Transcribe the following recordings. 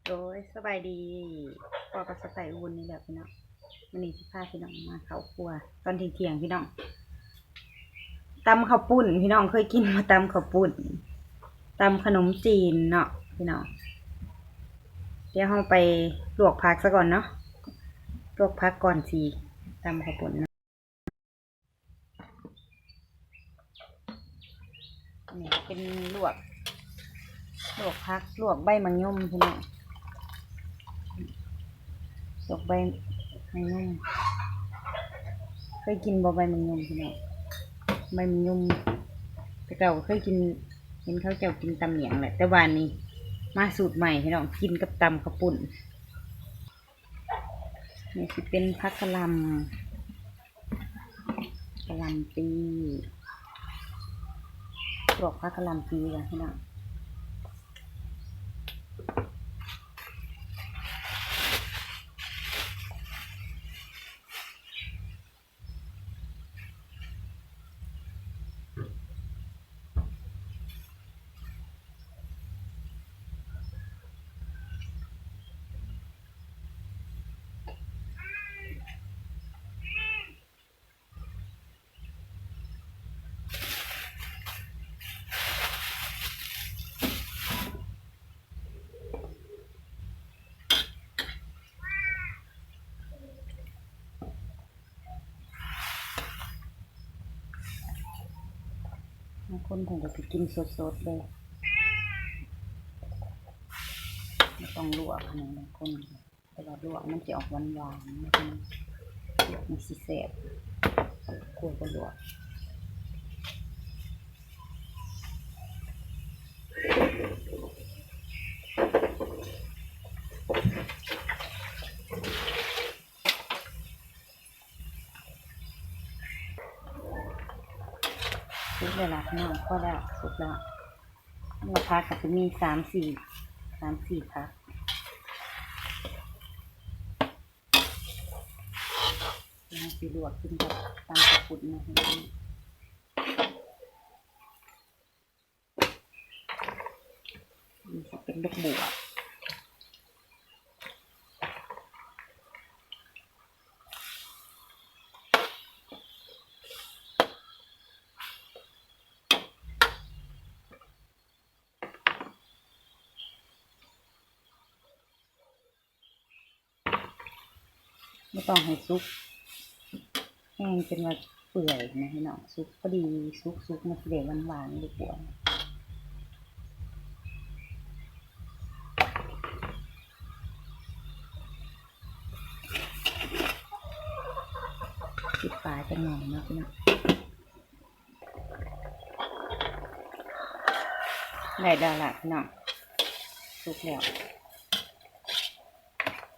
ໂດຍ ສະບາຍດີ ພໍ້ກັບສະໄຕອຸບົນນີ້ແຫຼະພີ່ນ້ອງ. ມື້ນີ້ຊິພາພີ່ນ້ອງມາເຂົ້າຄົວຕອນທ່ຽງໆ ພີ່ນ້ອງ. ຕຳເຂົ້າປຸ້ນ ພີ່ນ້ອງເຄີຍກິນບໍ່? ຕຳເຂົ້າປຸ້ນ ຕຳຂະໜົມຈີນເນາະພີ່ນ້ອງ. ດຽວເຮົາໄປລວກຜັກສາກ່ອນເນາະ ລວກຜັກກ່ອນຊິຕຳເຂົ້າປຸ້ນເນາະ. ນີ້ເປັນລວກ ລວກຜັກ ລວກໃບໝາກຍົມພີ່ນ້ອງ ລວກໃບໝາກຍົມ. ເຄີຍກິນບໍ່ໃບໝາກຍົມພີ່ນ້ອງ? ໃບໝາກຍົມ ແຕ່ເກົ່າກໍເຄີຍກິນ ເຫັນເຂົາເຈົ້າກິນຕຳໝ້ຽງແຫຼະ ແຕ່ວ່ານີ້ມາສູດໃໝ່ພີ່ນ້ອງ ກິນກັບຕຳເຂົ້າປຸ້ນ. ນີ້ຊິເປັນຜັກກະຫຼ່າມ ກະຫຼ່າມປີ ລວກຜັກກະຫຼ່າມປີກ່ອນພີ່ນ້ອງ. ບາງຄົນເພິ່ນກໍຊິກິນສົດໆເລີຍ ບໍ່ຕ້ອງລວກຫັ້ນນະ ບາງຄົນ ແຕ່ວ່າລວກມັນຊິອອກຫວານໆ ລວກມັນຊິແຊບກວ່າບໍ່ລວກ. ສຸກແລ້ວລະພີ່ນ້ອງ ພໍແລ້ວ ສຸກແລ້ວ. ແລ້ວຜັກກໍຊິມີສາມສີ່ ສາມສີ່ຜັກ ເຮົາຊິລວກກິນກັບຕຳເຂົ້າປຸ້ນເນາະ. ນີ້ຊິເປັນດອກບົວ ບໍ່ຕ້ອງໃຫ້ສຸກແຮງຈົນວ່າເປື່ອຍນະພີ່ນ້ອງ ສຸກພໍດີ ສຸກໆ ມັນຊິໄດ້ຫວານໆ ດອກບົວ. ປິດຝາຈັກໜ່ອຍເນາະພີ່ນ້ອງ. ໄດ້ແລ້ວລະພີ່ນ້ອງ ສຸກແລ້ວ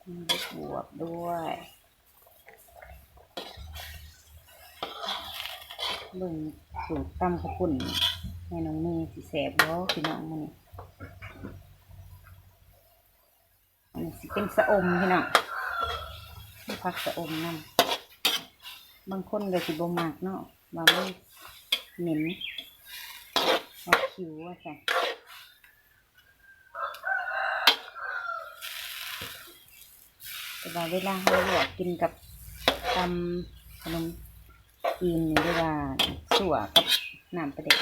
ມີບວບດ້ວຍ. ເບິ່ງສູດຕຳເຂົ້າປຸ້ນແມ່ນ້ອງເມຊິແຊບບໍ່ພີ່ນ້ອງມື້ນີ້. ອັນນີ້ຊິເປັນຊະອົມພີ່ນ້ອງ ມີຜັກຊະອົມນຳ. ບາງຄົນກໍຊິບໍ່ມັກເນາະ ວ່າມັນເໝັນ ອອກຂິວວ່າຊັ້ນ. ແຕ່ວ່າເວລາເຮົາລວກກິນກັບຕຳຂະໜົມຈີນນີ້ ຫຼືວ່າຊົ່ວກັບນ້ຳປາແດກ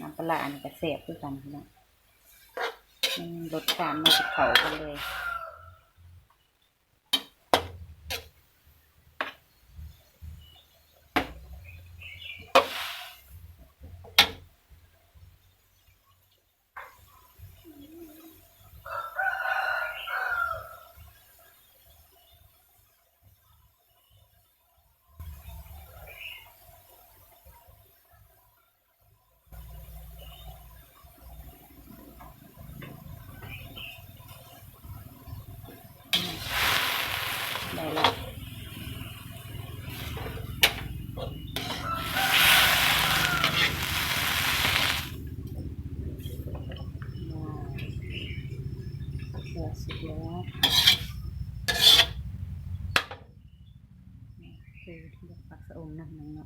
ນ້ຳປາຫຼ້ານີ້ກໍແຊບຄືກັນພີ່ນ້ອງ. ມັນລົດຊາດມັນຊິເຂົ້າກັນເລີຍ. ໄດ້ລະ ເກືອສຸກແລ້ວ. ຄືລວກຜັກຊະອົມນຳເນາະ.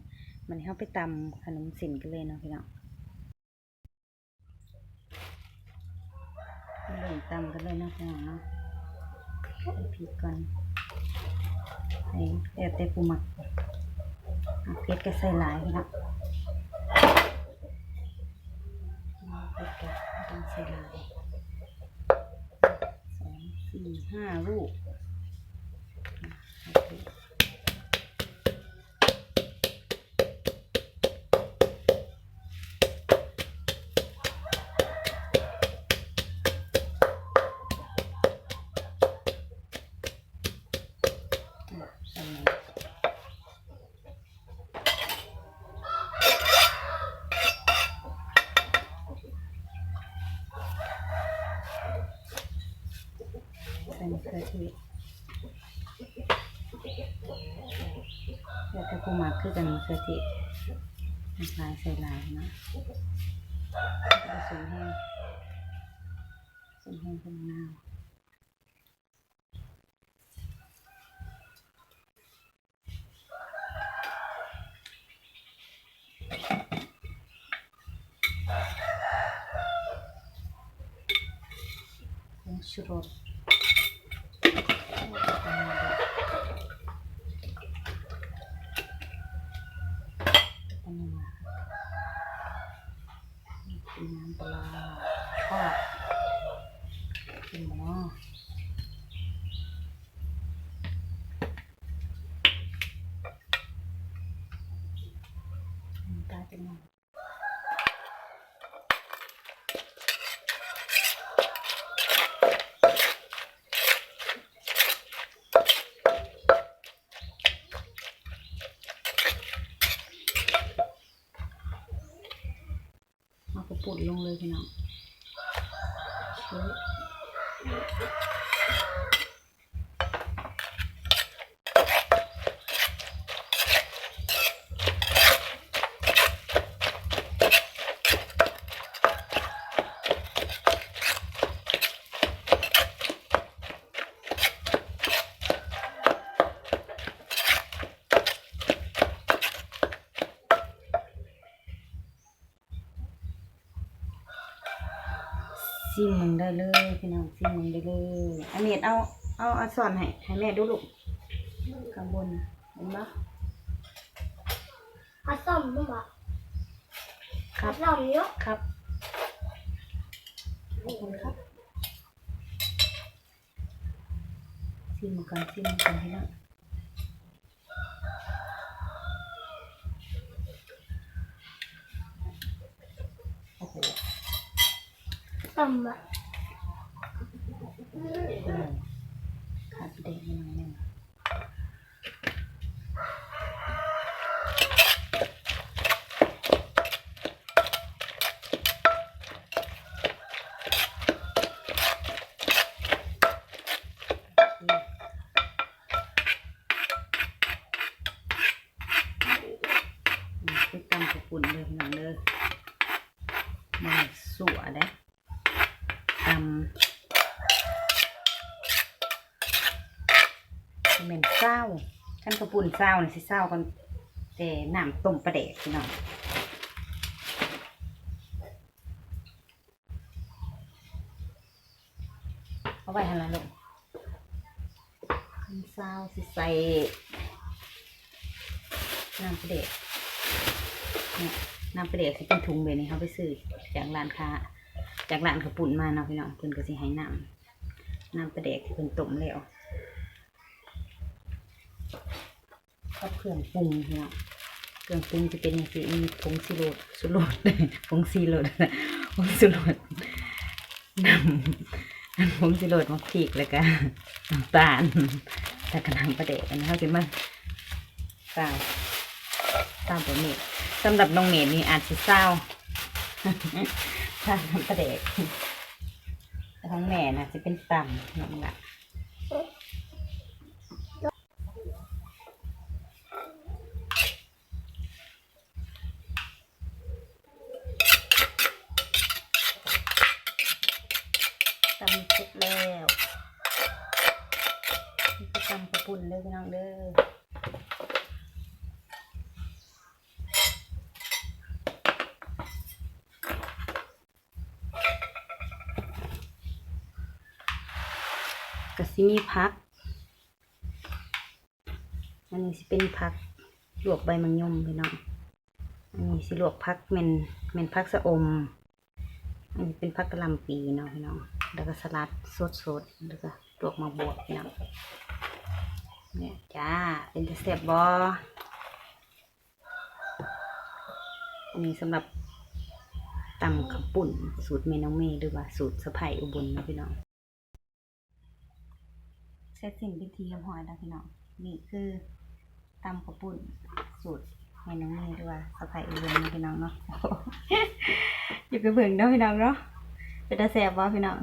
ບາດນີ້ເຮົາໄປຕຳຂະໜົມເສັ້ນກັນເລີຍເນາະພີ່ນ້ອງ. ເບິ່ງ ຕຳກັນເລີຍເນາະພີ່ນ້ອງເນາະ ໃສ່ພິກກ່ອນ ໃສ່ ແລ້ວແຕ່ຜູ້ມັກ ມັກເຜັດກໍໃສ່ຫຼາຍເນາະ ເຜັດກໍຕ້ອງໃສ່ຫຼາຍ ສອງ ສີ່ ຫ້າ ລູກ ໃສ່ມະເຂືອເທດ ແລ້ວແຕ່ຜູ້ມັກຄືກັນ ມະເຂືອເທດ ມັກຫຼາຍໃສ່ຫຼາຍເນາະ ແລ້ວກໍສົມແຮງ ສົມແຮງກັບມະນາວ. ຜົງຊູລົດ ນ້ຳປາຮ້າທອດ ກິນບໍ່ເນາະ? ນ້ຳຕາຈະນ້ອຍ. ເອົາເຂົ້າປຸ້ນລົງເລີຍພີ່ນ້ອງ ຊີມເບິ່ງໄດ້ເລີຍພີ່ນ້ອງ ຊີມເບິ່ງໄດ້ເລີຍ. ອາເນດ ເອົາ ເອົາ ເອົາຊ້ອນໃຫ້ ໃຫ້ແມ່ດູລູກ ຂ້າງບົນ ເຫັນບໍ່? ເອົາຊ້ອນບໍ່? ຄັບ ຊ້ອນຢູ່ ຄັບ ຂອບຄຸນຄັບ. ຊີມເບິ່ງກ່ອນ ຊີມເບິ່ງກ່ອນພີ່ນ້ອງ. ໂອ້ໂຫ ຕຳບະ ເອີ ຂາດໄປໄດ້ໜ້ອຍໜຶ່ງ. ນີ້ຄືຕຳເຂົ້າປຸ້ນເດີພີ່ນ້ອງເດີ ບໍ່ແມ່ນຊົ່ວເດ້ ຕຳ ບໍ່ແມ່ນຊາວ ຄັນເຂົ້າປຸ້ນຊາວນີ້ຊິຊາວກ່ອນແຕ່ນ້ຳຕົ້ມປາແດກພີ່ນ້ອງ. ເອົາໄວ້ຫັ້ນລະລູກ. ຄັນຊາວຊິໃສ່ນ້ຳປາແດກ ນີ້ ນ້ຳປາແດກຊິເປັນຖົງແບບນີ້ ເຮົາໄປຊື້ຈາກຮ້ານຄ້າ ຈາກຮ້ານເຂົ້າປຸ້ນມາເນາະພີ່ນ້ອງ. ເພິ່ນກໍຊິໃຫ້ນ້ຳ ນ້ຳປາແດກທີ່ເພິ່ນຕົ້ມແລ້ວ ກັບເຄື່ອງປຸງພີ່ນ້ອງ. ເຄື່ອງປຸງຈະເປັນຈັ່ງຊີ້ ມີຜົງຊູໂຣດ ຊູໂຣດ ຜົງຊີໂຣດ ຜົງຊູໂຣດ ນ້ຳ ຜົງຊູໂຣດ ໝາກພິກ ແລ້ວກະນ້ຳຕານ ແລ້ວກະນ້ຳປາແດກ. ອັນນີ້ເຮົາຊິມາຊາວ ຊາວແບບນີ້. ສຳລັບນ້ອງເມດນີ້ອາດຊິຊາວ ຊາວນ້ຳປາແດກ ແຕ່ຂອງແມ່ນະຊິເປັນຕຳ ນ້ອງລະ. ຕຳເສັດແລ້ວ ນີ້ຄືຕຳເຂົ້າປຸ້ນເດີພີ່ນ້ອງເດີ. ນີ້ຄືຕຳເຂົ້າປຸ້ນເດີພີ່ນ້ອງເດີ. ກໍຊິມີຜັກ ອັນນີ້ຊິເປັນຜັກລວກໃບໝາກຍົມພີ່ນ້ອງ ອັນນີ້ຊິລວກຜັກແມ່ນ ແມ່ນຜັກຊະອົມ ອັນນີ້ເປັນຜັກກະຫຼ່ຳປີເນາະພີ່ນ້ອງ ແລ້ວກໍສະຫຼັດສົດໆ ແລ້ວກໍລວກໝາກບວບພີ່ນ້ອງ ນີ້ຈ້າ ເປັນຕາແຊບບໍ່? ອັນນີ້ສຳລັບຕຳເຂົ້າປຸ້ນສູດແມ່ນ້ອງເມ ຫຼືວ່າສູດສະໃພ້ອຸບົນເນາະພີ່ນ້ອງ. ເສັດສິ້ນເປັນທີ່ຮຽບຮ້ອຍແລ້ວພີ່ນ້ອງ ນີ້ຄືຕຳເຂົ້າປຸ້ນສູດແມ່ນ້ອງເມ ຫຼືວ່າສະໃພ້ອຸບົນເນາະພີ່ນ້ອງເນາະ ຢ່າໄປເບິ່ງເດີພີ່ນ້ອງເນາະ ເປັນຕາແຊບບໍ່ພີ່ນ້ອງ?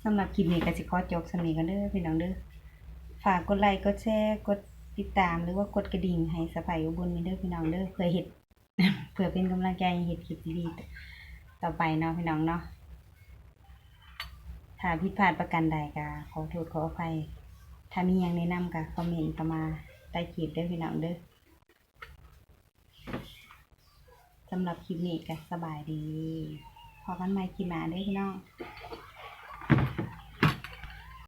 ສຳລັບຄລິບນີ້ກໍຊິຂໍຈົບສ່ຳນີ້ກ່ອນເດີພີ່ນ້ອງເດີ ຝາກກົດໄລ ກົດແຊ ກົດຕິດຕາມ ຫຼືວ່າກົດກະດິ່ງໃຫ້ສະໃພ້ອຸບົນນີ້ເດີພີ່ນ້ອງເດີ ເພື່ອເຮັດ ເພື່ອເປັນກຳລັງໃຈໃຫ້ເຮັດຄລິບດີໆຕໍ່ໄປເນາະພີ່ນ້ອງເນາະ ຖ້າຜິດພາດປະການໃດກໍຂໍໂທດຂໍອະໄພ ຖ້າມີຫຍັງແນະນຳກໍຄອມເມັນເຂົ້າມາໃຕ້ຄລິບເດີພີ່ນ້ອງເດີ ສຳລັບຄລິບນີ້ກໍສະບາຍດີ ພໍ້ກັນໃໝ່ຄລິບໜ້າເດີພີ່ນ້ອງ.